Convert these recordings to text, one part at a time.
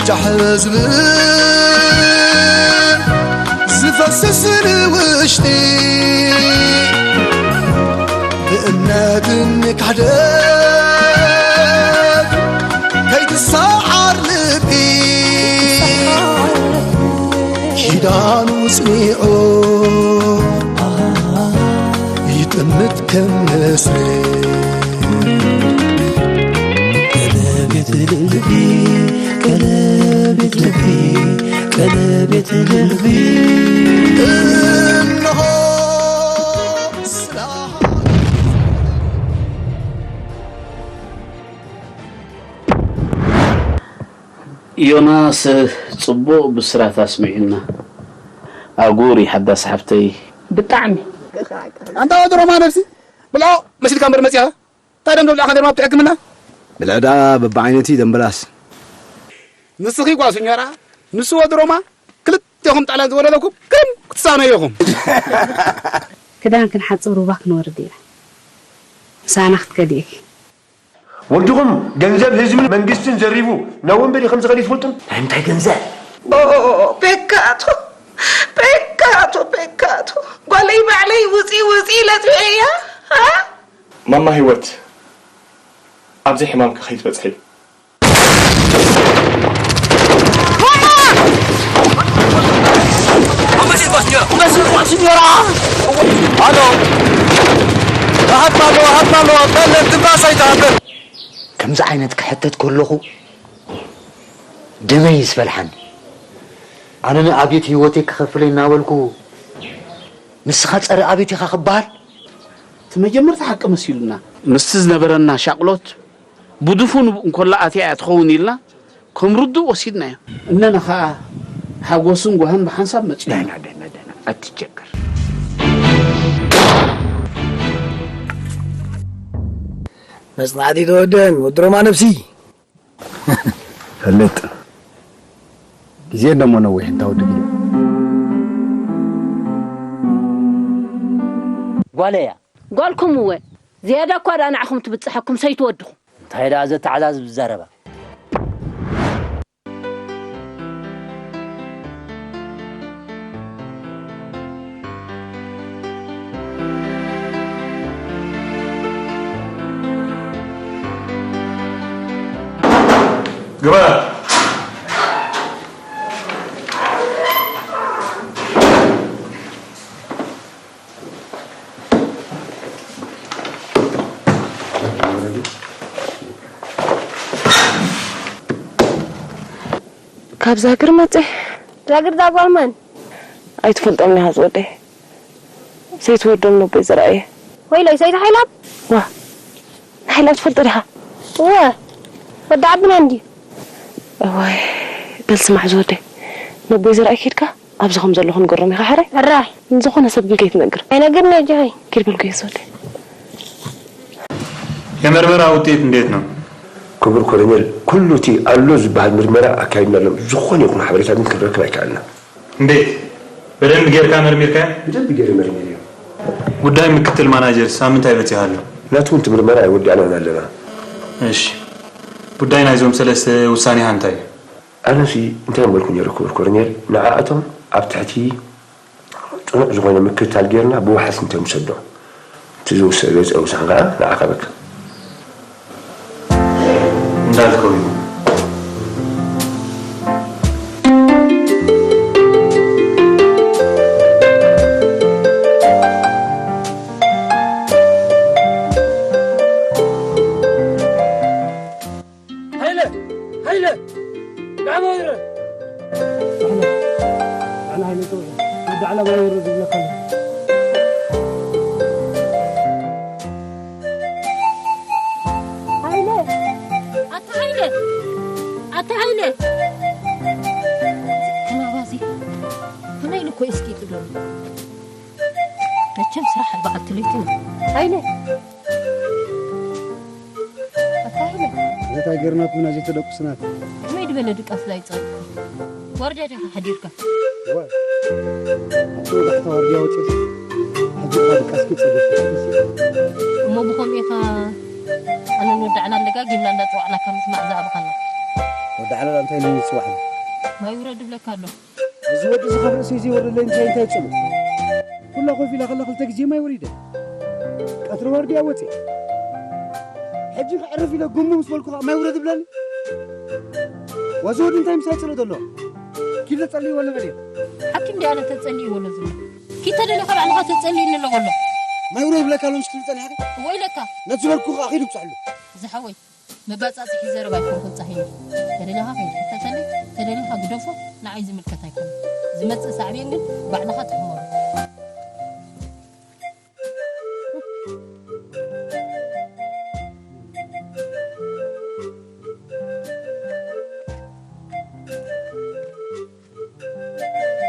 ጃሕ ዝብል ዝፈስስ ንውሽጢ ብእምነት ንካሕደት ከይትሰዓር ልቢ ኪዳኑ ጽኒዑ ይጥምት ከም ንስሪ። ቀለቤት ልቢ፣ ቀለቤት ልቢ፣ ቀለቤት ልቢ። እነሆ ስራ ዮናስ ጽቡቕ ብስራት ኣስሚዑና። ኣጉሪ ሓዳስ ሓብተይ። ብጣዕሚ። ኣንታ ወዲ ሮማ ነብሲ ብልዖ መሲልካ እምበር መጺኻ። እንታይ ደም ዘብልዓኻ ደርማ ኣብቲ ሕክምና? ብልዕዳ በብዓይነቱ እዩ ደምበላስ። ንስኺ ጓል ስኞራ፣ ንሱ ወዲ ሮማ፣ ክልቴኹም ጣልያን ዝወለደኩም ግርም ክትሳነዩ ኢኹም። ክዳን ክንሓጽብ ሩባ ክንወርድ ኢና። ምሳና ክትከዲ ኢኺ። ወድኹም ገንዘብ ህዝብን መንግስትን ዘሪፉ ናብ ወንበዴ ከም ዝኸደ ትፈልጡ? ናይ እንታይ ገንዘብ? ኦ፣ ፔካቶ፣ ፔካቶ፣ ፔካቶ። ጓለይ ባዕለይ ውፂ፣ ውፂ ኢለ ጥዕያ፣ አ? ማማ ህይወት፣ ኣብዚ ሕማምኪ ከይትበፅሒ። ኣሎ። ሃብና ኣሎ፣ ሃብና ኣሎ፣ በል ትንፋስ ኣይትሃብን። ከምዚ ዓይነት ክሕተት ከለኹ ደመይ እዩ ዝፈልሓኒ። ኣነ ንኣብየት ህይወተይ ክኸፍለይ እናበልኩ፣ ንስኻ ጸረ ኣብየት ኢኻ ክበሃል? እቲ መጀመርታ ሓቂ መሲሉና። ምስቲ ዝነበረና ሻቕሎት፣ ብድፉኑ እንኮላ ኣትያ እያ ትኸውን ኢልና ከም ርዱእ ወሲድናዮ። እነነ ኸኣ ሓጎስን ጓህን ብሓንሳብ መጺኡ። ደህና፣ ደህና፣ ደህና። ኣትቸገር። መጽናዕቲ ተወደን ወዲ ሮማ ነብሲ። ፈልጥ። ግዜ ደሞ ነዊሕ እንታ ወዲ ግዜ። ጓለያ። ጓልኩም እወ። ዝያዳ እኳ ደኣ ንዓኹም ትብጽሐኩም ሰይቲ ወድኹም። እንታይ ደኣ ዘተዓዛዝብ ዝዛረባ? ግባ። ካብ ዛግር መጸ። ዛግር ዛ ጓል መን? ኣይትፈልጦም ኢኻ ዝወደይ። ሰይቲ ወዶም ነቦይ ዘርኣየ። ወይለይ፣ ሰይቲ ሓይሎም? ዋ፣ ንሓይሎም ትፈልጦ ዲኻ? እወ፣ ወዲ ዓድና እንድዩ። እዋይ፣ በል ስማዕ ዝወደይ። ነቦይ ዘርኣይ ኬድካ ኣብዚ ከም ዘለኹ ንገሮም ኢኻ፣ ሕራይ? ሕራይ። ንዝኾነ ሰብ ግን ከይትነግር። ኣይነግርን እየ ጆሆይ። ኪድ በልኩ እየ ዝወደይ። የመርመራ ውጤት እንዴት ነው? ክቡር ኮሎኔል፣ ኩሉ እቲ ኣሎ ዝበሃል ምርመራ ኣካይድና ኣሎ። ዝኾነ ይኹን ሓበሬታ ግን ክንረክብ ኣይከኣልና። እንዴት? በደንብ ጌርካ መርሚርካዮ? ብደንብ ጌረ መርሚረዮ። ጉዳይ ምክትል ማናጀርስ ኣብ ምንታይ በጺሑ ኣሎ? ናቱ እውን እቲ ምርመራ ኣይወዳእናን ኣለና። እሺ። ጉዳይ ናይዞም ሰለስተ ውሳኔኻ እንታይ እዩ? ኣነሲ እንታይ እምበልኩ ነይረ ክቡር ኮሎኔል፣ ንዓኣቶም ኣብ ትሕቲ ጽኑዕ ዝኾነ ምክትታል ጌርና ብዋሕስ እንተንሰዶ። እቲ ዝውሰ-፣ ዘውፅኦ ውሳነ ከዓ ንዓኻ በቃ። እንዳልከው ይሁን። ሃይለ! ሃይለ! ብዛዕባ ወረ! ንሕና፣ ንሕና ሃይለ ተው። ወዲ ዓለባ ወረ ዝብለካ ኣሎ። ሃይለ! ኣታ ሃይለ! ኣታ ሃይለ! ከናባዚ ከመይ ኢሉ እኮ እስኪ ጥዶ? መቸም ስራሕ በዓልቲ ለይቲ ነው። ሃይለ! ኣታ ሃይለ! ነታ ጌርናኩም ኢና ዘይተደቁስናት። ከመይ ዝበለ ድቃስ ላይ ጸ-፣ ዋርድያ ዲኻ ሓዲርካ? ዋ። ኣቶ ባሕታ ዋርድያ ወጺኡ። ሕጂ እኳ ድቃስኪ ጸሊእኪ። እሞ ብኸምኡ ኢኻ ኣነን ወዲ ዓላም ደጋጊምና እንዳጸዋዕናካ ምስማዕ ዝኣበኻና። ወዲ ዓለላ እንታይ ኢሉ ይጽዋዕኒ? ማይ ውረድ እብለካ ኣሎ። እዚ ወዲ እዚ ካብ ርእሰይ ዘይወርደለይ እንታይ እንታይ ጽሉ? ኩላ ኮፍ ኢላ ከላ ክልተ ግዜ ማይ ወሪደ። ቀትሪ ዋርድያ ወጺአ። ሕጂ ከዕርፍ ኢለ ጉሙ ምስ በልኩ ከኣ ማይ ውረድ እብለኒ? ዋዚ ወዲ እንታይ ምሳይ ጽሎ ዘሎ? ኪድ ተጸልይዎ ንበል እየ። ሓኪም ድኣ ነተጸልይዎ ኣሎ ዝብል። ኪድ ተደሊኻ ባዕልኻ ተጸልይኒ ኣሎ በሎ። ማይ ውረድ እብለካ ኣሎ ምስ ክብል ጸኒሕካ? እወ ኢለካ። ነቲ ዝበልኩ ከኣ ኪድ ውጽኣሉ። ዝሓወይ፣ መባጻጽሒ ዘረባ ኣይኮንኩን ጻሂኒ። ተደሊኻ ከይትሕተተለይ፣ ተደሊኻ ግደፎ፣ ንዓይ ዝምልከት ኣይኮነን። ዝመጽእ ሳዕቤን ግን ባዕልኻ ትሕመሮ።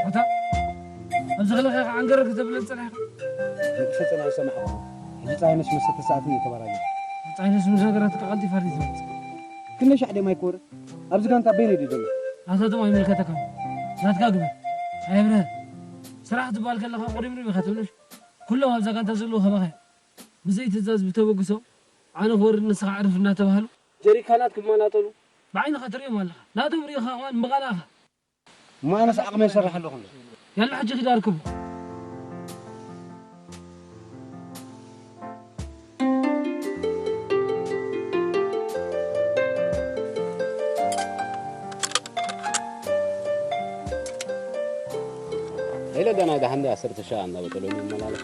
ኣታ፣ ኣብዚ ከለኻ ኢኻ ዓንገር ክትብል ዝጸናሕካ? ንክሰ ጸኒሐ ሰማዕኩ። ሕጂ ጻሂነሽ መሰተ ሰዓትን እየተባራየ። ጻሂነሽ ምስ ነገራት ቀልጢፋ ድዩ ትመጽእ? ክንደይ ሻዕ ደማ ይኮረ? ኣብዚ ጋንታ በይነይ ድዩ ዘሎ? ናታቶም ኣይምልከተካን። ናትካ ግበር። ኣይብርሀ። ስራሕ ትበሃል ከለኻ ቁሪምሪም ኢኻ ትብልሽ። ኩሎም ኣብዛ ጋንታ ዘለዉ ከማኻ እዮም። ብዘይ ትእዛዝ ብተበግሶ ዓነ ክወርድ ንስኻ ዕርፍ እናተባህሉ ጀሪካናት ክመናጠሉ ብዓይንኻ ትርእዮም ኣለኻ። ናቶም ርኢኻ ከማን ምቓላእኻ። እሞ ኣነስ ዓቕመይ ይሰርሕ ኣለኹ እንዶ። ያላ ሕጂ ኪድ ኣርክቦ። ኢለ ገና ደሓን ዶ ዓሰርተ ሻዕ እንዳበጠሎኒ ይመላለስ።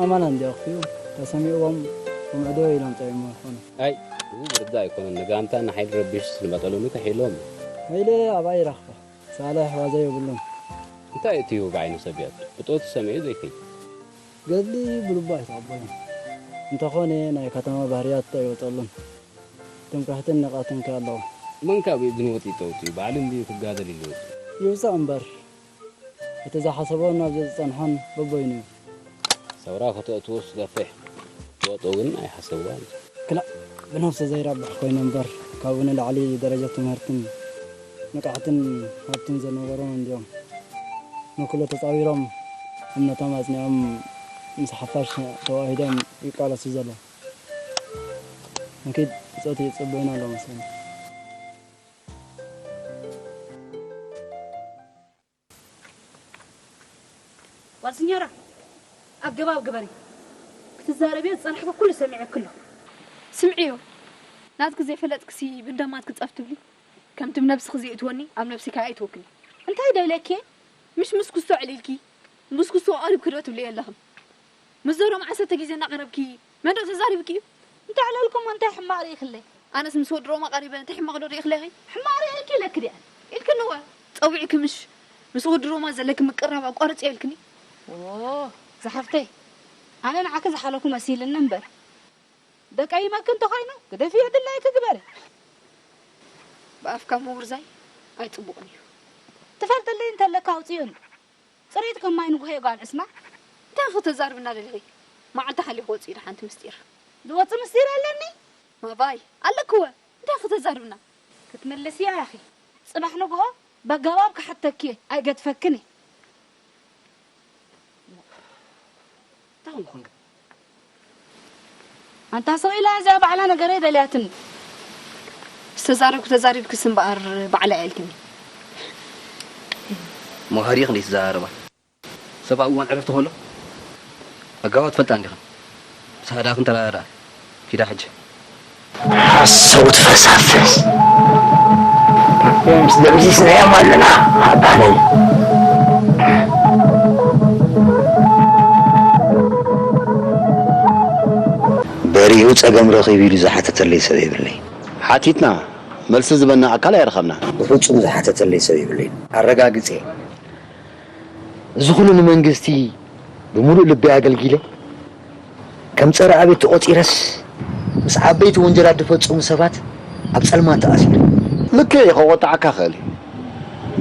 ኣማና እንዲያ ክዩ ተሰሚዕዎም፣ ክምዕዶ ኢሎም ጸይሞ ይኾኑ። ኣይ፣ እዚ ዝርዳእ ኣይኮነን። ንጋንታ ንሓይሊ ረቢሽ ንበጠሎኒ ተሒሎም። ሃይለ ኣብኣ ይረኽቦ። ሳልሕ ዋዛ የብሉን። እንታይ እቲ እዩ ብዓይኒ ሰብ ይኣቱ? ብጦቱ ሰሚዑ ዘይከይድ። ገድሊ ብልቡ ኣይተቐበሎን። እንተኾነ ናይ ከተማ ባህርያት ኣይወጸሉን። ትምክሕትን ንቕሓትን ከ ኣለዎ። መን ካብ እዝኒ ወጢጡ ኣውጺኡ? ባዕሉ እንድዩ ክጋደል ኢሉ ወጺኡ። ይውጻእ እምበር፣ እቲ ዝሓሰቦን ኣብዚ ዝጸንሖን በበይኑ እዩ። ሰውራ ከተእትዎስ ገፊሕ ወጦ እውን ኣይሓሰብዋን። ክላእ ብነብሱ ዘይረብሕ ኮይኑ እምበር፣ ካብኡ ንላዕሊ ደረጃ ትምህርትን ንቕሓትን ሃብትን ዝነበሮም እንድዮም። ንኩሉ ተጻዊሮም እምነቶም ኣጽኒዖም ምስ ሓፋሽ ተዋሂዶም ይቃለሱ ዘለዉ። ንኪድ ብጾት ይጽበዩና ኣለዉ መሰለኒ። ጓል ስኛራ፣ ኣገባብ ግበሪ። ክትዛረብዮ ዝጸናሕኩ ኩሉ ሰሚዐኪ ኣለኹ። ስምዕዮ፣ ናትኪ ዘይፈለጥክሲ ብደማትኪ ጸፍ ትብሊ። ከምቲ ብነብስኺ ዘይእትወኒ፣ ኣብ ነብሲ ከኣ ኣይትወክኒ። እንታይ ዶ ኢለኪ? ምሽ ምስ ኩስቶ ዕሊልኪ፣ ምስ ኩስቶ ቀሪብኪ ዶ ትብልዮ ኣለኽን? ምስ ዘሮም ዓሰርተ ግዜ እናቐረብኪ፣ መን ዶ ተዛሪብኪ እዩ? እንተዕለልኩሞ እንታይ ሕማቕ ርኢኽለይ? ኣነስ ምስ ወዲ ሮማ ቀሪበ እንታይ ሕማቕ ዶ ርኢኽለይ? ሕማቕ ርኢኽለይ ኢለኪ ድየ? ኢልክኒ እወ። ጸዊዕኪ ምሽ ምስ ወዲ ሮማ ዘለኪ ምቅርራብ ኣቋርጽዮ ኢልክኒ? ኦ፣ ዝሓፍተይ፣ ኣነ ንዓኪ ዝሓለኩ መሲልኒ እምበር፣ ደቀይመኪ እንተኾይኑ ግደፍዮ ድላይኪ ግበሪ። ብኣፍካ ምውርዛይ ኣይጽቡቕን እዩ። ትፈልጥለይ እንተለካ ኣውጽዮኒ። ጽሬት ከም ማይ ንጉሆ እዩ ጓል ዕስማን። እንታይ ኢኺ ተዛርብና ደሊኺ? መዓልቲ ሓሊኹ ወጺኡ ዶ ሓንቲ ምስጢር? ዝወጽእ ምስጢር ኣለኒ? ማባይ፣ ኣለክወ። እንታይ ኢኺ ተዛርብና? ክትምልስያ ኢኺ። ጽባሕ ንጉሆ በገባብ ክሓተኪ እየ፣ ኣይገድፈክን እየ። እንታይ ኾንኩ ግን? ኣንታ ስቕ ኢላ እዚኣ ባዕላ ነገረይ ደልያትኒ። ዝተዛረብኩ ተዛሪብክስ እምበኣር ባዕላ እያ ኢልክኒ። መሃሪ ክንደይ ትዘራረባ? ሰብ ኣብ እዋን ዕረፍቲ ከሎ ኣጋባ ትፈልጣ እንዲኽን። ምስ ኣእዳኽን ተረዳድኣ። ኪዳ ሕጂ። ሓሰውቲ ፈሳፍስ። ምስ ደምሲስናዮም ኣለና ኣባለይ። በሪሁ ጸገም ረኺቡ ኢሉ ዝሓተተለይ ሰብ የብለይ። ሓቲትና፣ መልሲ ዝበና ኣካል ኣይረኸብናን። ብፍጹም ዝሓተተለይ ሰብ የብለይ። ኣረጋግጼ። እዚ ኩሉ ንመንግስቲ ብምሉእ ልበይ ኣገልጊለ፣ ከም ጸረ ኣቤት ተቖጺረስ፣ ምስ ዓበይቲ ወንጀላት ዝፈጸሙ ሰባት ኣብ ጸልማት ተኣሲረ። ልክዕ እዩ፣ ከቖጥዓካ ክእል እዩ።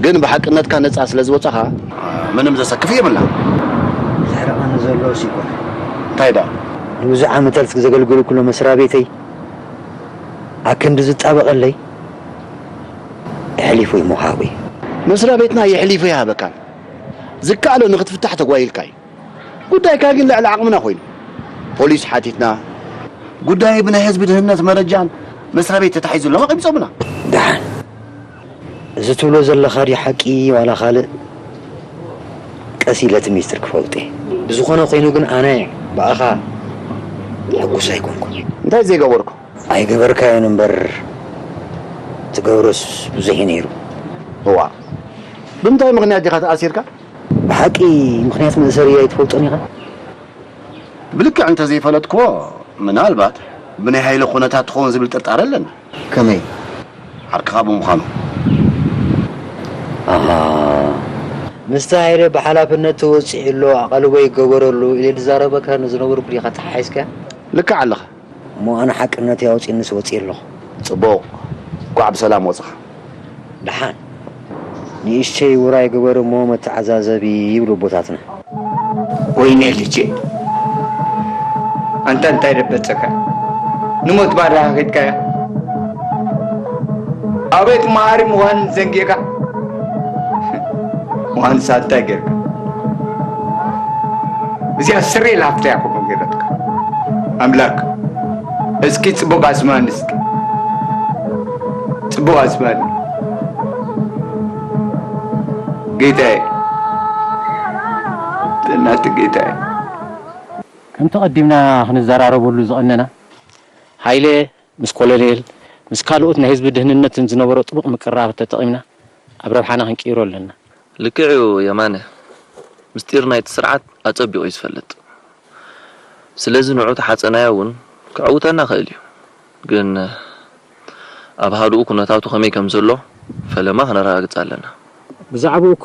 ግን ብሓቅነትካ ነጻ ስለ ዝወጻኻ፣ ምንም ዘሰክፍ የብልና። ዝሕርቐኒ ዘሎ እሱ ይኮነ። እንታይ ደኣ? ንብዙሕ ዓመታት ዘገልግሉ ኩሎ መስሪያ ቤተይ ኣክንዲ ዝጣበቐለይ የሕሊፉ ይምሃቡ እዩ። መስሪያ ቤትና የሕሊፉ ይሃበካን። ዝከኣሎ ንኽትፍታሕ ተጓይልካ እዩ። ጉዳይካ ግን ልዕሊ ዓቕምና ኮይኑ። ፖሊስ ሓቲትና፣ ጉዳይ ብናይ ህዝቢ ድህነት መረጃን መስሪያ ቤት ተታሒዙ ኣለዉ ኣቐሚጦምና። ደሓን። እዚ ትብሎ ዘለኻ ድዩ ሓቂ ዋላ ካልእ? ቀስ ኢለ እቲ ሚስጥር ክፈልጦ እየ። ብዝኾነ ኮይኑ ግን ኣነ ብኣኻ ሕጉስ ኣይኮንኩን። እንታይ ዘይገበርኩ? ኣይገበርካዮን እምበር ትገብሮስ ብዙሕ እዩ ነይሩ። እዋ ብምንታይ ምኽንያት ዲኻ ተኣሲርካ? ብሓቂ ምኽንያት መእሰሪ ኣይትፈልጦን ኢኻ? ብልክዕ እንተዘይፈለጥክዎ ምናልባት ብናይ ሃይለ ኩነታት ትኸውን ዝብል ጥርጣረ ኣለኒ። ከመይ? ዓርክኻ ብምዃኑ። ኣሃ ምስቲ ሃይለ ብሓላፍነት ተወፂዑ ኣሎ ኣቓልቦ ይገበረሉ ኢለ ዝዛረበካ ንዝነበርኩ ዲኻ ተሓሒዝካ? ልክዕ ኣለኻ። እሞ ኣነ ሓቅነተይ ኣውፂእኒስ ወፂኤ ኣለኹ። ፅቡቕ እንኳዕ ብሰላም ወፅኻ። ደሓን ንእሽተይ ውራይ ግበር እሞ መተዓዛዘቢ ይብሉ ኣቦታትና። ወይኔ ልጄ፣ ኣንታ እንታይ ደበጸካ? ንሞት ባዳ ከድካያ? ኣቤት መሃሪ ምዃን ዘንጊዕካ። ምዃንሳ እንታይ ጌርካ? እዚኣ ስሬ ላፍታ እያ ከምኡ ገይረትካ። ኣምላክ እስኪ ጽቡቕ ኣስማኒ እስኪ። ጽቡቕ ኣስማኒ። ጌታዬ፣ እናት ጌታዬ። ከምቲ ቀዲምና ክንዘራረበሉ ዝቐነና፣ ሃይለ ምስ ኮሎኔል፣ ምስ ካልኦት ናይ ህዝቢ ድህንነትን ዝነበሮ ጥቡቕ ምቅርራብ ተጠቒምና ኣብ ረብሓና ክንቅይሮ ኣለና። ልክዕ እዩ የማነ፣ ምስጢር ናይቲ ስርዓት ኣጸቢቑ እዩ ዝፈልጥ። ስለዚ ንዑ ተሓጸናዮ እውን ከዕውተና ይኽእል እዩ። ግን ኣብ ሃዱኡ ኩነታቱ ከመይ ከም ዘሎ ፈለማ ከነረጋግጽ ኣለና። ብዛዕባኡ እኳ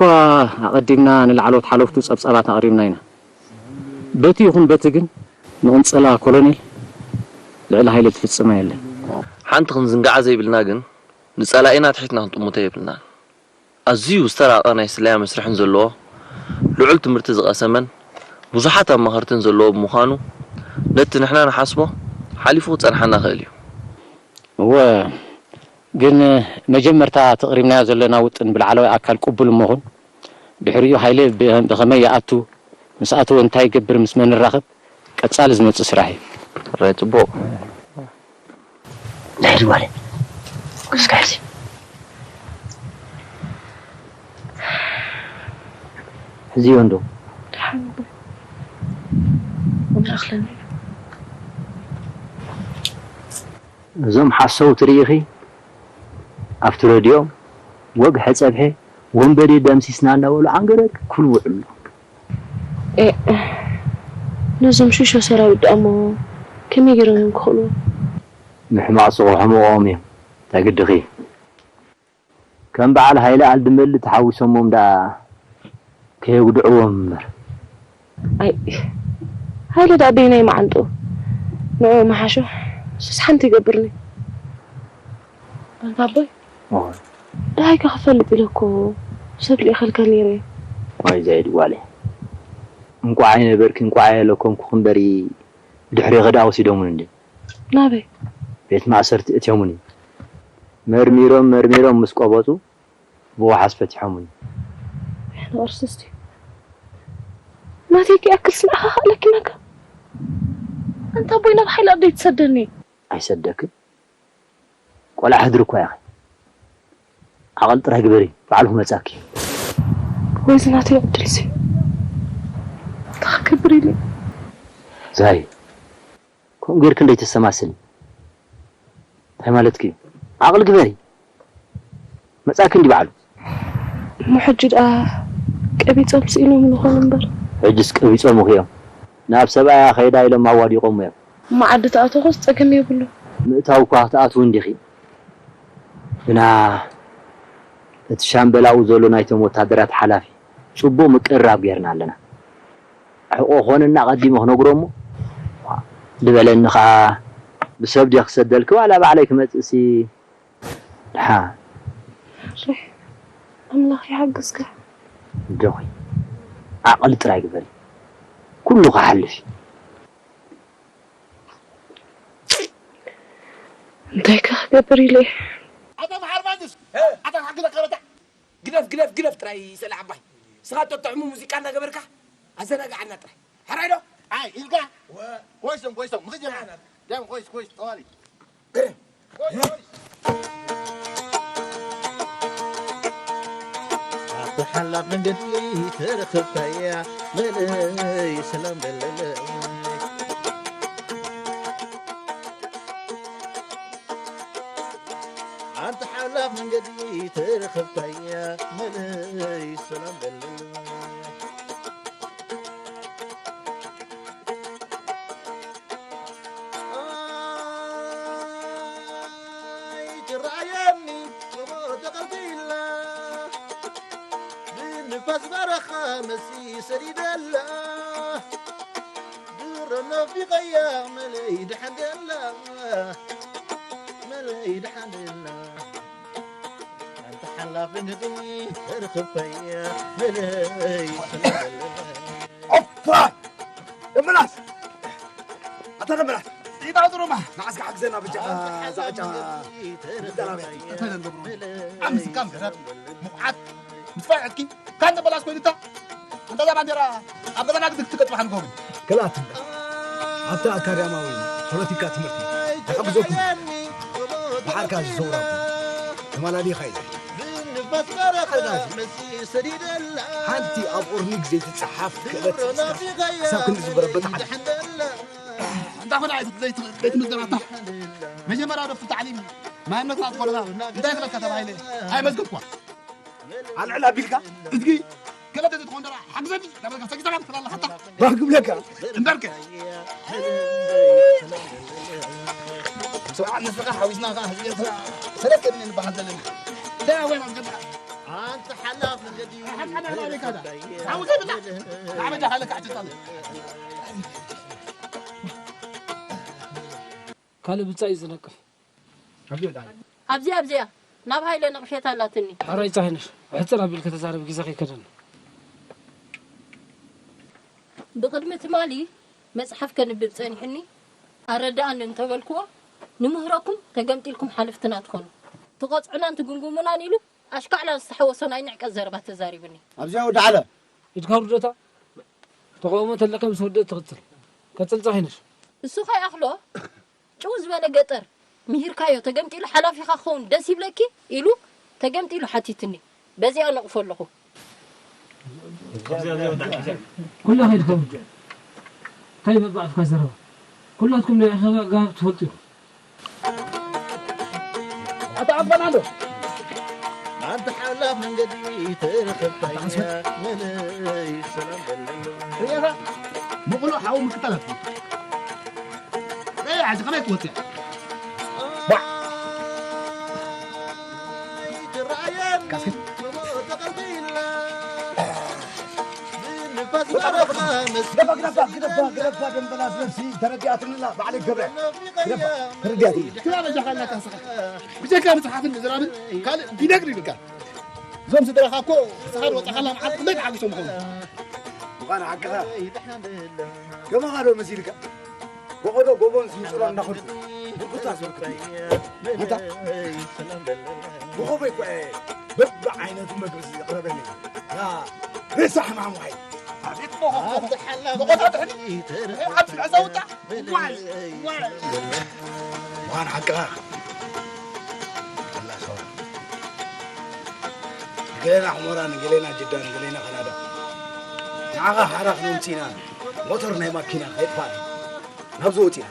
ኣቐዲምና ንላዕለዎት ሓለፍቱ ጸብጻባት ኣቕሪብና ኢና። በቲ ይኹን በቲ ግን ንቕንጸላ ኮሎኔል ልዕሊ ሃይለ ዝፍጽማ የለን። ሓንቲ ክንዝንግዓ ዘይብልና ግን ንጸላኢና ኣትሒትና ክንጥምቶ የብልናን። ኣዝዩ ዝተራቐቐ ናይ ስለያ መስርሕን ዘለዎ፣ ልዑል ትምህርቲ ዝቐሰመን ብዙሓት ኣማኸርትን ዘለዎ ብምዃኑ፣ ነቲ ንሕና ንሓስቦ ሓሊፉ ክጸንሓና ይኽእል እዩ። እወ፣ ግን መጀመርታ እቲ ኣቕሪብናዮ ዘለና ውጥን ብላዕለዋይ ኣካል ቅቡል እሞ ኹን፣ ድሕሪኡ ሃይለ ብኸመይ ይኣቱ፣ ምስ ኣተወ እንታይ ይገብር፣ ምስ መን ይራኸብ፣ ቀጻሊ ዝመጽእ ስራሕ እዩ። ሕራይ ጽቡቕ። ንሕድ ጓለይ። እስከ ሕዚ። ሕዚዮ እንዶ። ኣምላኽ ለሚ። እዞም ሓሰውቲ ርኢኺ ኣብቲ ረድዮ ወግሐ ጸብሐ ወንበዴ ደምሲስና እናበሉ ዓንገረግ ክብሉ ውዕሉ ኣለዉ። ኤእ ነዞም ሽሾ ሰራዊት ደኣሞ ከመይ ገይሮም እዮም ክኽእልዎ? ንሕማቕ ስቕ ሕሙቖም እዮም እንታይ ግድኺ። ከም በዓል ሃይለ ኣልድመሊ ተሓዊሶሞም ደኣ ከየጉድዕዎም እምበር። ኣይ ሃይለ ደኣ በየናይ መዓንጥኡ ንዕኡ ምሓሾ ንሱስ ሓንቲ ይገብርኒ። ኣንታ ኣቦይ ደሃይካ ክፈልጥ ኢለ እኮ ሰብ ልኢኸልካ ነይረ። ዋይ ዛይድ ጓለይ እንቋዕ ኣይነበርኪ እንቋዕ ኣየለኮምኩኺ እምበሪ ብድሕሬኺ ደኣ ወሲዶሙኒ እንድዮም። ናበይ? ቤት ማእሰርቲ እትዮሙኒ። መርሚሮም መርሚሮም ምስ ቆበጹ ብወሓስ ፈቲሖሙኒ። ንቕርስስቲ ናተይ ክኣክልሲ ንዓኻ ክኣለኪ ነካ ኣንታ ኣቦይ ናብ ሓይሊ ኣደይ ትሰደኒ። ኣይሰደክን ቆልዓ ሕድሪ እኳ ኢኺ። ዓቐል ጥራይ ግበሪ ባዕሉ ክመጻኪ እዩ። ወይ ዝናተይ ዕድልሲ እንታይ ክገብር ኢለ። ዛይ ከምኡ ጌርኪ እንዶ ኣይተሰማስሊ። እንታይ ማለትኪ እዩ? ዓቕሊ ግበሪ። መጻእኪ እንዲ ባዕሉ። እሞ ሕጂ ደኣ ቀቢጾም ስኢኖም ንኾን እምበር። ሕጅስ ቀቢጾምኺ እዮም። ናብ ሰብኣያ ከይዳ ኢሎም ኣዋዲቖሞ እዮም። እሞ ዓዲ ተኣተኹስ ጸገም የብሉን። ምእታው እኳ ክትኣትዊ እንዲኺ። ግና እቲ ሻምበል ኣብኡ ዘሎ ናይቶም ወታደራት ሓላፊ። ጽቡቕ ምቅርራብ ጌርና ኣለና። ሕቆ ኮነና ኣቐዲመ ክነግሮ እሞ ድበለኒ ኸኣ ብሰብ ድየ ክሰደልኪ ዋላ ባዕለይ ክመጽእሲ ድሓን። ኣምላኽ ይሓግዝካ። ኣጆኺ ዓቕሊ ጥራይ ግበሪ ኩሉ ክሓልፍ እዩ። እንታይ ከ ክገብር ኢለ እየ። ኣታ መሓር ማንጁስ ኣታ ሓግዘካ በታ ግደፍ ግደፍ ግደፍ ጥራይ ሰለ ዓባይ ንስኻ ተጥዕሙ ሙዚቃ እናገበርካ ኣዘናግዓና ጥራይ ሕራይ ዶ ኣይ ኢልካ ኮይሶም ኮይሶም ምኽጀና ደም ኮይስ ኮይስ ጠዋሊ ግደፍ ኣቲ ሓላፍ መንገዲ ተረኽብካያ፣ መለይ ሰላም በለለይ። ኣቲ ሓላፍ መንገዲ ተረኽብካያ፣ መለይ ሰላም በለለይ። ኣይትረኣየኒ፣ ጽቡቕ ተቐቢላ፣ ብንፋስ በረኻ መሲ ሰዲደላ፣ ድሮ ናፊቐያ፣ መለይ ደሓን ደላ፣ መለይ ደሓን ደላ። ኣንተ ሓላፊ ንግዲ ተርኽበያ፣ መለይ ስለለለ። ኦፋ! ደመላስ! ኣታ ደመላስ! ኢታ ጥሩማ! ንዓስካ ሓግዘና ብጃኻ፣ እዛ ዕጫ። እታ ደንገብሩ። ኣምስ ካም ገረብ፣ ሙዓት፣ ምትፋይ ዕጥቂ፣ ካን ደመላስ ኮይኑታ? ኣንታ እዛ ባንዴራ ኣብ ገዛና ክትከጥፋ ንገብሩ። ክልኣት፣ ኣብቲ ኣካዳሚያዊ ፖለቲካ ትምህርቲ ይሕግዘኩም። ብሓርካ ዝሰውራኩም ተማላሊኻ ኢለ። ሓንቲ ኣብ ኦርኒግ ዘይትጸሓፍ ክእለት ክሳብ ክንዲ ዝጎረበት ሓንቲ። እንዳ ኾነ ኣይትት ዘይት ዘይት ምዝራታ መጀመርያ ዶ ፍታዕሊም ማንነትና ዝኾነና እንታይ ክለካ ተባሂለ ኣይመዝገብኳ። ኣልዕል ኣቢልካ እዝጊ ገለ ተትኾን ደራ ሓግዘኒ ናበልካ ሰጊሰራ ትላለኻታ። ባህ ክብለካ። እምበርከ። ሰብዓ ንስኻ ሓዊስና ኸዓ ህዝቢ ኤርትራ ሰለስተ ሚልዮን ንበሃል ዘለና። እንታይ ኣወይ ማስገዳ? ኣንተ ሓላፍ መንገዲ ሓቃ ዳ ባሪካ ዳ። ሓውዘ ብላ። ዓመጃ ሓለካ ዓጭጣለ። ካልእ ብጻይ ዝነቅፍ። ኣብዚኣ ኣብዚኣ ናብ ሃይለ ነቕፌታ ኣላትኒ። ሕራይ ጻሂነሽ፣ ሕጽር ኣቢልኪ ተዛረቢ፣ ግዜ ከይከደና። ብቕድሚ ትማሊ መጽሓፍ ከንብብ ጸኒሕኒ፣ ኣረድኣኒ እንተበልክዎ፣ ንምህረኩም ተገምጢልኩም ሓለፍትና ትኾኑ። ትቐጽዑናን ትጉምጉሙናን ኢሉ ኣሽካዕላል ዝተሓወሶ ናይ ንዕቀት ዘረባ ተዛሪቡኒ። ኣብዚኣ ወዲ ዓለ። ኢድካ ውርደታ፣ ተቓውሞ ተለካ ምስ ወደት ትቕጽል። ቀጽል ጻሂነሽ። እሱ ከይኣኽሎ ጭው ዝበለ ገጠር ምሂርካዮ ተገምጢሉ ሓላፊኻ ክኸውን ደስ ይብለኪ? ኢሉ ተገምጢሉ ሓቲትኒ። በዚኣ ነቕፎ ኣለኹ። ኩላ ከይድካ ውርጃ። እንታይ በባዕፍካ ዘረባ? ኩላትኩም ናይ ኣኼባ ኣገባብ ትፈልጡ ኢኹም። ኣታ ኣባናዶ። ኣንተ ሓላፍ መንገዲ ተረኸብካያ፣ መለይ ሰላም በለለይ። ርኢኻ? ምቕሉዕ ሓው ምክታል ኣትፈልጥ። ኤይ፣ ዓዚ ከመይ ትወጽእ? ዋ! ኣይትረኣየኒ፣ ካስከት። ደፋ፣ ግደፋ፣ ግደፋ፣ ግደፋ፣ ደንበላስ ነፍሲ ተረዲኣትንላ፣ ባዕለይ ገብረ። ግደፋ፣ ተረዲኣትኒ። ክላ በጃኻ እናካሰኻ። ብጀካ ምጽሓፍን ምዝራብን ካልእ ቢነግር ይብልካ። እዞም ስድራኻ እኮ ንስኻ ዝወጻኻላ መዓልቲ ክንደይ ተሓጒሶም ይኾኑ? ምዃኑ ሓቅኻ። ከማኻ ዶ መሲልካ? ጎቐዶ ጎቦን ስንጭሮን እናኸድኩ ብርኩታ ዝበልኩ። ኣታ ብኾፈይ እኮ እየ በብዓይነቱ መግቢ ዘቕረበለይ። ያ ሬሳ ሕማም ዋይ። ኣቤት ሞኾ፣ ሞኾ። ሞኾ ታጥሕኒ። ሞኾ ዓዲ ዕፀውታ። ዋይ፣ ዋይ። ምዃን ሓቅኻ። ኣላ ሰው። ንገሌና ሑመራ፣ ንገሌና ጅዳ፣ ንገሌና ካናዳ። ንዓኻ ሓራ ክነምጽእ ኢና። ሞተር ናይ ማኪና ከየጥፋእና። ናብዚ ወጺእና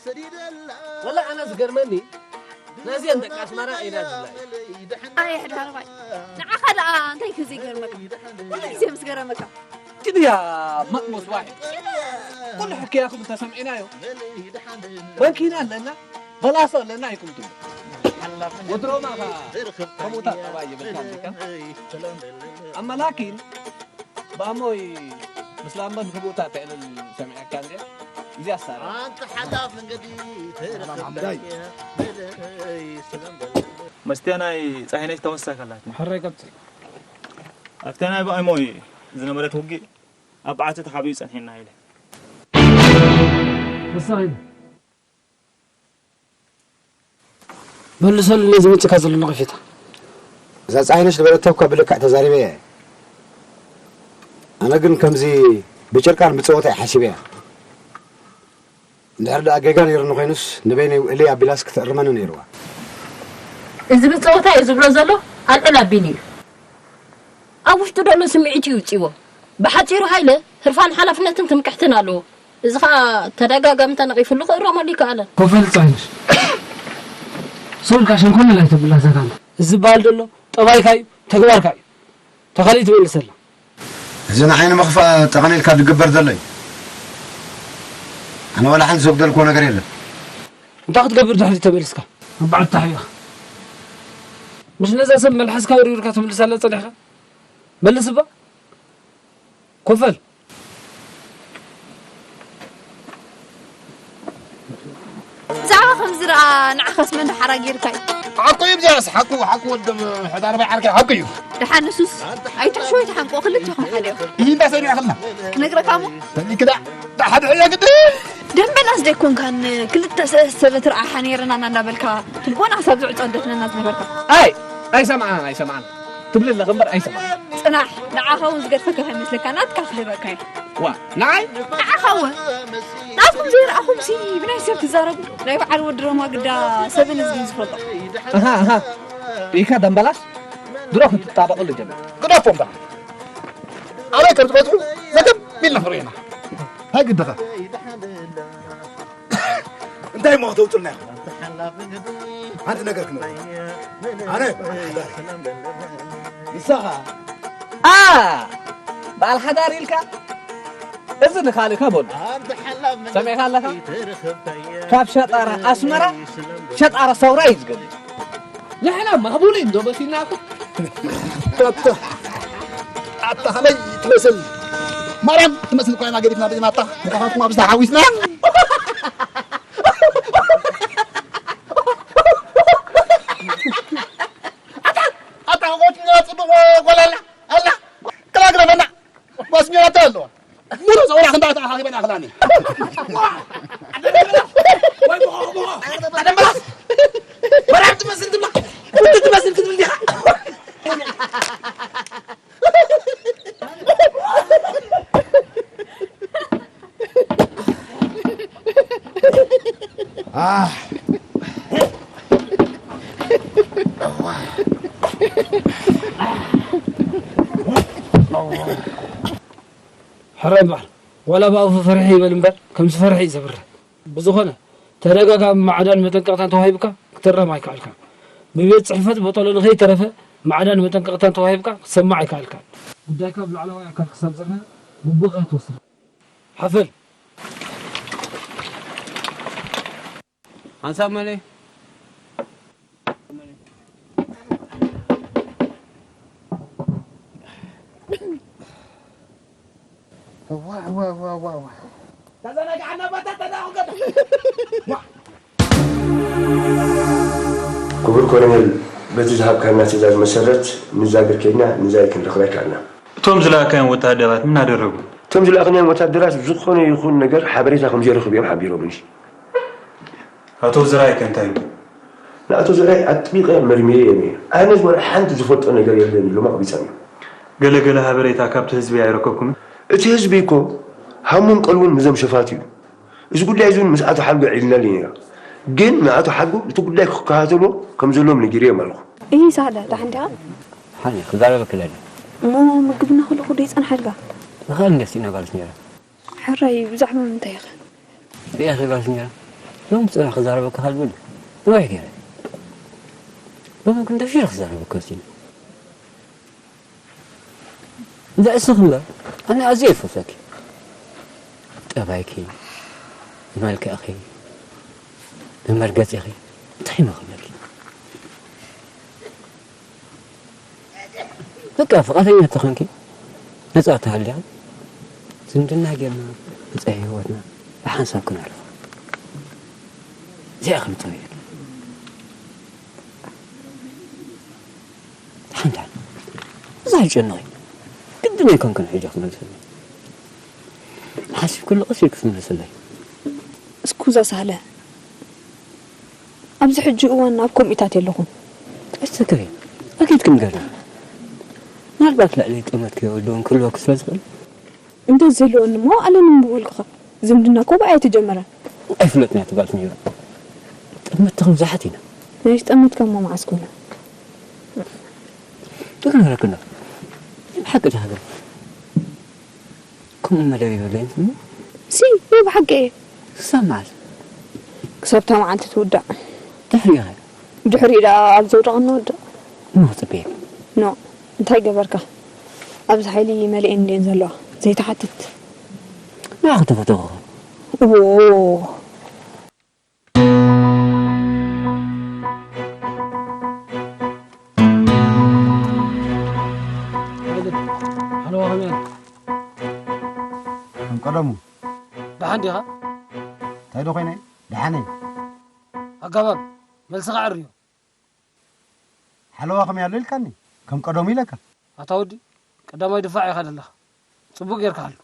ዘለና። ወላ ኣነ ዝገርመኒ፣ ነዚአን ደቂ ኣስመራ ኢና ዝብላ እዩ። ኣይ፣ ሕዳርባይ። ንዓኻ ደኣ እንታይ እዩ ዘይገርመካ? ኩሉ ግዜ ምስ ገረመካ። እቲ ድያ ማእሞስ ዋዒ። ኩሉ ሕክያኹም እንተሰምዒናዮ፣ ማንኪና ኣለና፣ በላሶ ኣለና ኢኹም ትብሉ። ወትሮማ ኸኣ ከምኡታት ጠባይ ይብልካ እንዲካ። ኣማ ላኪን፣ ብኣሞይ ምስ ላምበን ህቡእታ ትዕልል ሰሚዐካ እንድየ። እዚ ኣሳራ። ኣንተ ሓላፍ መንገዲ ሰላም ሓምዳይ። መስትያ ናይ ጸሓይነሽ ተወሳኺ ኣላትኒ። ሕራይ ቀጽል። ኣብታ ናይ ብኣሞይ ዝነበረት ውግእ ኣብ በዓቲ ተሓቢኡ ጸኒሕና ኢለ። ተሳኺሩ። መልሰሉ ነዚ መጺእካ ዘሎ ነቐፌታ። እዛ ጸሓይነሽ ዝበለቶ እኳ ብልክዕ ተዛሪበያ እየ። ኣነ ግን ከምዚ ብጭርቃን ብጸወታ እየ ሓሲበያ። እንድሕር ደኣ ጌጋ ነይሩኒ ኮይኑስ ንበይነይ ውዕለይ ኣቢላስ ክትእርመኒ ነይርዋ። እዚ ብጸወታ እዩ ዝብሎ ዘሎ ኣልዕል ኣቢሉ እዩ። ኣብ ውሽጡ ዘሎ ስምዒት እዩ ውጽዎ። ብሓጺሩ ሃይለ ህርፋን ሓላፍነትን ትምክሕትን ኣለዎ። እዚ ኸኣ ተደጋጋሚ ተነቒፍሉ ክእረመሉ ይከኣለን። ኮፈል ጻይሽ ሶል ካሽን ኮነ ላይ ተብላ ዘጋና እዚ በሃል ዘሎ ጠባይካ እዩ ተግባርካ እዩ ተኻሊእ ትመልሰላ እዚ ንዓይ ንምኽፋእ ጠቐሊልካ ዝግበር ዘሎ እዩ። ኣነ ዋላ ሓንቲ ዘጉደልክዎ ነገር የለን። እንታይ ክትገብር ድሕሪት ተመሊስካ? ኣብ በዓል ተሓቢእኻ። ምሽ ነዛ ሰብ መልሓስካ ወሪርካ ትምልሳላ ጸኒሕካ? መልስ እባ። ኮፈል። ብዛዕባ ከምዚ ደኣ ንዓኻስ መን ደሓራ ጌርካ እዩ? ሓቁ እዩ ብዛያስ ሓቁ ሓቁ ወደም ሕዳር ባይ ዓርከይ ሓቁ እዩ። ደሓን ንሱስ ኣይትሕሽዎ ኣይትሓንቅዎ ክልቴኹም ሓደ ኢኹም። ይህንዳ ሰሚዕኽልና። ክነግረካ እሞ ተሊክዳ ደሓድሕዮ ግዲ። ደንበናስ ደይኮንካን ክልተ ሰለስተ ሰብ ንትርኣሓ ነይርና እናበልካ ትልቦና ክሳብ ዝዕጾ ደፍነና ዝነበርካ። ኣይ ኣይሰምዓን ኣይሰምዓን ትብል ኣለኺ እምበር ኣይሰምዓን። ጽናሕ ንዓኻ እውን ዝገድፈካ ከይመስለካ ናትካ ክህበካ እየ። ዋ ንዓይ ንዓኻ እውን ናትኩም ዘይረኣኹምሲ ብናይ ሰብ ትዛረቡ ናይ በዓል ወዲ ሮማ ግዳ ሰብን ህዝብን ዝፈልጦ። ኣሃ ኣሃ ኢልካ ደምበላስ ድሮ ክትጣበቐሉ ጀመር። ግደፎም በላ ኣበይ ከም ዝመፁ ዘገም ኢልና ንሪኦ ኢና። እንታይ ግድኻ? እንታይ እሞ ከተውፅልና ኢኹም? ሓንቲ ነገር ክንብል ኣነ በዓል ሓዳር ንሳኻ ኣ በዓል ሓዳር ኢልካ እዚ ንኻልእካ በሉ ሰሚዕካ ኣለኻ ካብ ሸጣራ ኣስመራ ሸጣራ ሰውራ እዩ ዝገድል ንሕና ማህቡል እንዶ በሲልናኩም ኣታ ኣታ ከመይ ትመስል ማርያም ትመስል ኮይና ገዲፍና ደይናታ ምዃናትኩም ኣብዚ ተሓዊስና ኣታ ቆጭኛ ጽቡቕ ጓል ኣላ ኣላ ክላግረፈና በስሚራታ ኣለዋ ሙሉ ፀውራ ክንዳ ተኣኻኺበና ክላኒ ሕራይ በዓል ዋላ ብኣፉ ፈርሒ ይበል እምበር ከምዚ ፈርሒ እዩ ዘብርህ። ብዝኾነ ተደጋጋሚ ማዕዳን መጠንቀቕታን ተዋሂብካ ክትእረም ኣይከኣልካን። ብቤት ጽሕፈት ቦጠሎ ንኸይተረፈ ማዕዳን መጠንቀቕታን ተዋሂብካ ክትሰማዕ ኣይከኣልካን። ጉዳይካ ኣብ ላዕለዋይ ኣካል ክሳብ ዘርነ ግቡእ ክትወስድ ሓፈል ሓንሳብ መለይ ክቡር ኮሎኔል፣ በቲ ዝሃብካና ትእዛዝ መሰረት ንዛግር ከይድና ንዛይ ክንረኽባ ይከኣልና። እቶም ዝለኣካዮም ወተሃደራት ምን ኣደረጉ? እቶም ዝለኣኽናዮም ወታደራት ዝኾነ ይኹን ነገር ሓበሬታ ከም ዘይረኽቡ እዮም ሓቢሮምኒ። ኣቶ ዘርኣይ ከ እንታይ ይብሉ? ንኣቶ ዘርኣይ ኣጥቢቐ መርሚረዮም እየ። ኣነ ዝኾነ ሓንቲ ዝፈልጦ ነገር የለን ኢሎም ኣቕቢጾም እዮም። ገለ ገለ ሃበሬታ ካብቲ ህዝቢ ኣይረከብኩምን? እቲ ህዝቢ እኮ ሃሙን ቀልቡን ምስዞም ሸፋቱ እዩ። እዚ ጉዳይ እዚ እውን ምስ ኣቶ ሓድጉ ኣዕሊልናሉ ኢና። ግን ንኣቶ ሓድጉ እቲ ጉዳይ ክከታተልዎ ከም ዘለዎም ነጊረዮም ኣለኹ። እሂ ሳህለ፣ ደሓን ዲኻ? ደሓን እየ፣ ክዛረበኪ ደልየ። እሞ ምግቢ እናኸለኹ ዶ ይጸንሓልካ? ንኽእል እንድየ ስኢነ ጓልስ ነይረ። ሕራይ፣ ብዛዕባ ምንታይ ኢኸ? ርኢኺ ጓልስ ነይረ። ሎሚ ጽባሕ ክዛረበኪ ከልብል ነዊሕ ገይረ። ሎሚ ግን ደፊረ ክዛረበኪ ወሲነ። እንዳ እስኺ እምበር ኣነ ኣዝየ ይፈትወኪ። ጠባይኪ፣ መልክዕኺ፣ መመርገጺኺ እንታይ እሞ ክብለኪ። በቃ ፍቓደኛ ተኾንኪ ነጻ ተሃልያ ዝምድና ጌርና መጻኢ ህይወትና ብሓንሳብ ክነሕልፎ። እዚኣ ከም ትምኒት ሓንታ እዛ ይጨነቕ ግድን ኣይኮንክን ሕጂ ክትመልሰለይ ሓሲብ ኩሉ ቀስ ኢልክ ክትምልስለይ እስኩዛ ሳህለ ኣብዚ ሕጂ እዋን ኣብ ከምኢታት የለኹን ኣይትሰከፊ ኣኪድ ክንገርና ምናልባት ልዕሊ ጠመት ከይወደውን ክህልወክ ስለ ዝኽእል እንተ ዝህልወኒ እሞ ኣለኒ ምበልኩኻ ዝምድና እኮ ብኣይ ኣይተጀመረን ኣይፍለጥን እያ ትባል ትነብር። ጠመትቲ ክንብዛሓት ኢና። ናይ ጠመትካ እሞ መዓስ ኮነ? ጥሩ ነረክና። ሓቂ ተሃገር። ከምኡ መደብ የብለይን። ሲ፣ ወይ ብሓቂ እየ። ክሳብ መዓስ? ክሳብ እታ መዓልቲ ትውዳእ። ድሕሪኡ ኸ? ድሕሪኡ ደኣ ኣብ ዘውደቐ ንወድቕ። እሞ ክጽበየኪ። ኖ፣ እንታይ ገበርካ? ኣብዚ ሓይሊ መሊኤን እንድየን ዘለዋ። ዘይትሓትት። ንዓኺ ተፈተኹ። እዎ። ሓለዋ ከመይ ኣሎ? ከም ቀደሙ። ደሓን ዲኻ? እንታይ ዶ ኮይነ? ደሓን እየ። ኣጋባብ፣ መልስኻ ኣዕርዮ። ሓለዋ ከመይ ኣሎ ኢልካኒ? ከም ቀደሙ ኢለካ። ኣታ ወዲ፣ ቀዳማይ ድፋዕ ኢኻ ዘለኻ። ጽቡቕ ጌርካ ሓሉ።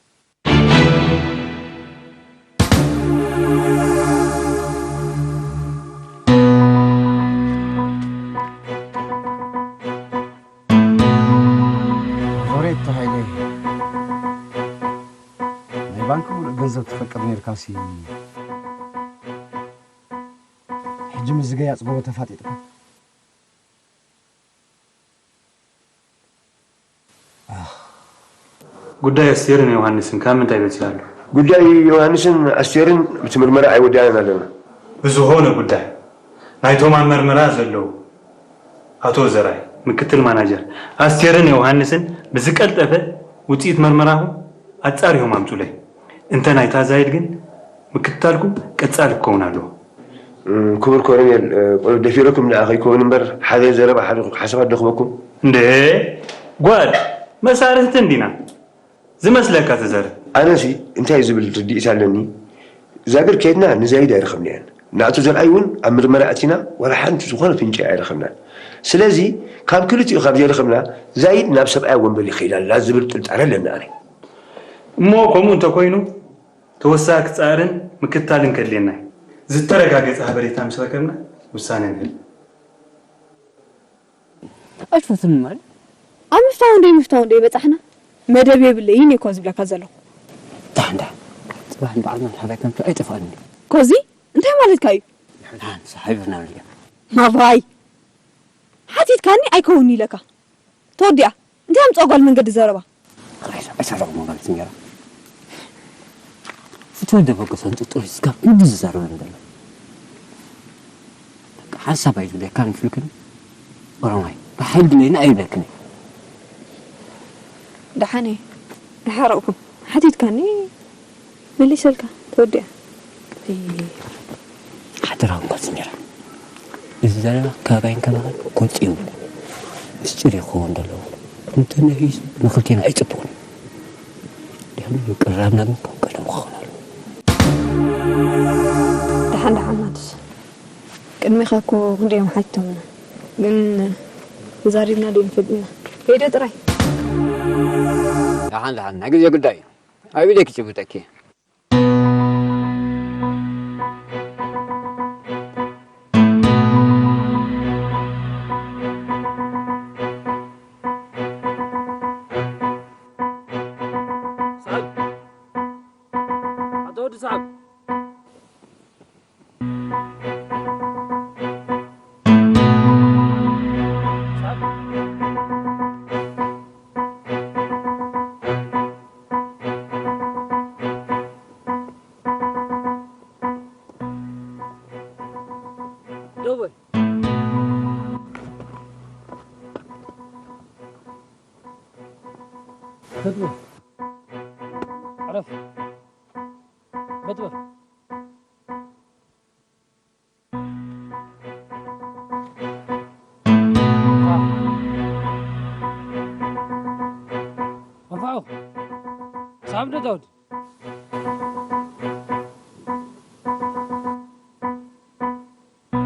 ሎሬት ተባሂለ። ናይ ባንክ ሙሉእ ገንዘብ ትፈቅድ ኔርካሲ፣ ሕጂ ምስ ዝገያጽ ጎቦ ተፋጢጥካ። ጉዳይ ኣስቴርን ዮሃንስን ካብ ምንታይ በጺሑ ኣሎ? ጉዳይ ዮሃንስን ኣስቴርን እቲ ምርመራ ኣይወዳእናን ኣለና። ብዝኾነ ጉዳይ ናይቶም ኣብ መርመራ ዘለዉ ኣቶ ዘርኣይ፣ ምክትል ማናጀር፣ ኣስቴርን ዮሃንስን ብዝቀልጠፈ ውጽኢት መርመራኹም ኣጻሪኹም ኣምጹለይ። እንተ ናይታ ዛይድ ግን ምክትታልኩም ቀጻሊ ክኸውን ኣለዎ። እም፣ ክቡር ኮሎኔል፣ እ፣ ቆሎ ደፊረኩም ደኣ ከይከውን እምበር፣ ሓደ ዘረባ፣ ሓደ ሓሳባት ደኽበኩም። እንደ ጓድ መሳርህቲ እንዲና ዝመስለካ ትዘርብ። ኣነሲ እንታይ ዝብል ርድኢት ኣለኒ? ዛግር ከይድና ንዛይድ ኣይረኸብናዮን። ንኣቶ ዘርኣይ እውን ኣብ ምርመራ ኣቲና ዋላ ሓንቲ ዝኾነ ፍንጫ ኣይረኸብናን። ስለዚ ካብ ክልቲኡ ካብ ዘይረኸብና ዛይድ ናብ ሰብኣያ ወንበር ይኸይድ ኣላ ዝብል ጥርጣረ ኣለኒ ኣነ። እሞ ከምኡ እንተኮይኑ ተወሳኺ ክጻርን ምክትታልን ከድልየና እዩ። ዝተረጋገጸ ሓበሬታ ምስ ረከብና ውሳነ ንህብ። ኣይትፈቱን ማለት? ኣብ ምፍታው እንዶ ምፍታው እንዶ በጻሕና መደብ የብለይን እኮ ዝብለካ ዘለኹ። ዳሕን ዳሕን ጽባሕ ንባዕልና ንሓዳይ ከምቱ ኣይጠፋእን እዩ። ኮዚ እንታይ ማለትካ እዩ? ንሕና ንሳ ሓቢርና ንሪኦ። ማባይ ሓቲትካኒ ኣይከውን ኢለካ። ተወዲኣ እንታይ ኣምጻ ጓል መንገዲ ዘረባ። ኣይሳረኹም ማለት እንጀራ። ፍትወልደ በገሶ እንጥርጥር ስጋብ ክንዲ ዝዛረበን ዘሎ። በቃ ሓሳብ ኣይዝብለካን ይፍልክን። ኦሮማይ ብሓይሊ ድለይና ኣይብለክን። ደሓነ ኣይሓረቕኩም ሓቲትካኒ መሊሰልካ ተወዲኣ። ሓደራውን ጓል እንጀራ። እዚ ዘረባ ካባይን ካባኻን ኮጽ ይብል። ምስጢር ይኸውን ዘለዎ። እንተነፊሱ ንኽልቴና ኣይጽቡቕን። ድሕሪ ምቅርራብና ግን ከም ቀደም ክኸውን ኣለዎ። ደሓን ደሓን ማትስ። ቅድሚኻ እኮ ክንደዮም ሓቲቶምና። ግን ተዛሪብና ዶ ንፈልጥና? ሄደ ጥራይ። ደሓን ደሓን ናይ ግዜ ጉዳይ እዩ። ኣብ ኢደይ ክጭብጠኪ። ሰዓብ! ኣቶ ወዲ ሰዓብ! ሰዓብ! ደው በል። ተጥበል። ዕረፍ። ተጥበል። ኣንፋዑ። ሳብ ዶ ዳውድ?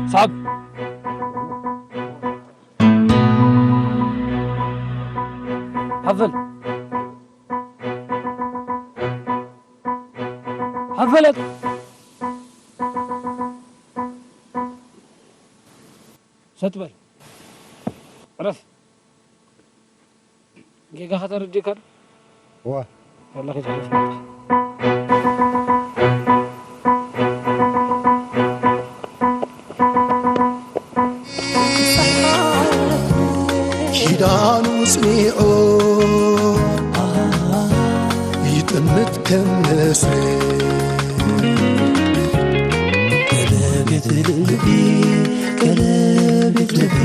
ሳብ። ሓፍ በል። ሓፍ በል። ሰጥ በል። ዕረፍ። ጌጋኻ ተረዲእካ ዶ? እወ። ወላሂ ተረዲእካ። ኪዳኑ ጽኒዑ ይጥምት ከም ንስሪ። ቀለቤት ልቢ፣ ቀለቤት ልቢ፣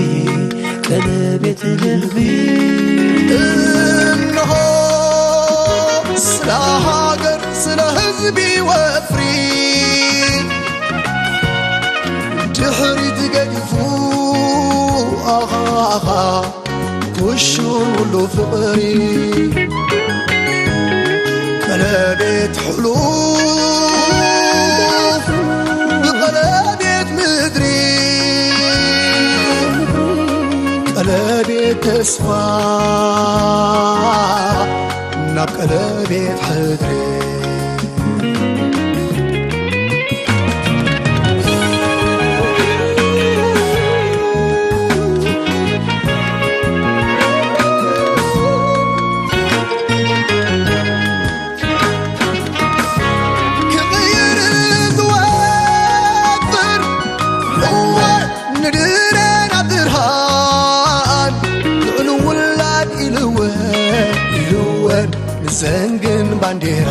ቀለቤት ልቢ። እነሆ ስለ ሃገር፣ ስለ ህዝቢ ወፍሪ ድሕሪት ገዲፉ፣ ኣኻ፣ ኣኻ፣ ኩሹን ኩሉ ፍቕሪ። ቀለቤት ሕሉፍ ብቐለቤት ምድሪ፣ ቀለቤት ተስፋ ናብ ቀለቤት ሕድሪ። ክቕይር ዝወጥር እወ ንድረና ብርሃን ልዑል ውላድ ኢልወን ኢልወን ንዘንግን ባንዴራ።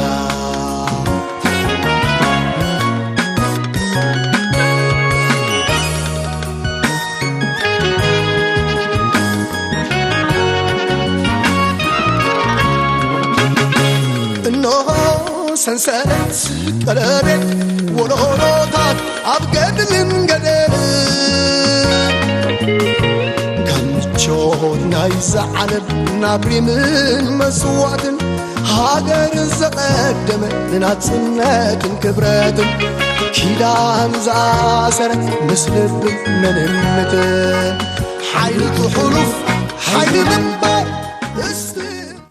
እነሆ ሰንሰለት ቀለቤት ወለዶታት ኣብ ገድልን ገደልን ካብ ምቾት ናይዛ ዓለም ናብ ሪምን መስዋእትን ሃገር ዘቐደመ ንናጽነትን ክብረትን ኪዳን ዝኣሰረ ምስ ልብን መንነትን ሓይሊ ሕሉፍ ሓይሊ ምንባ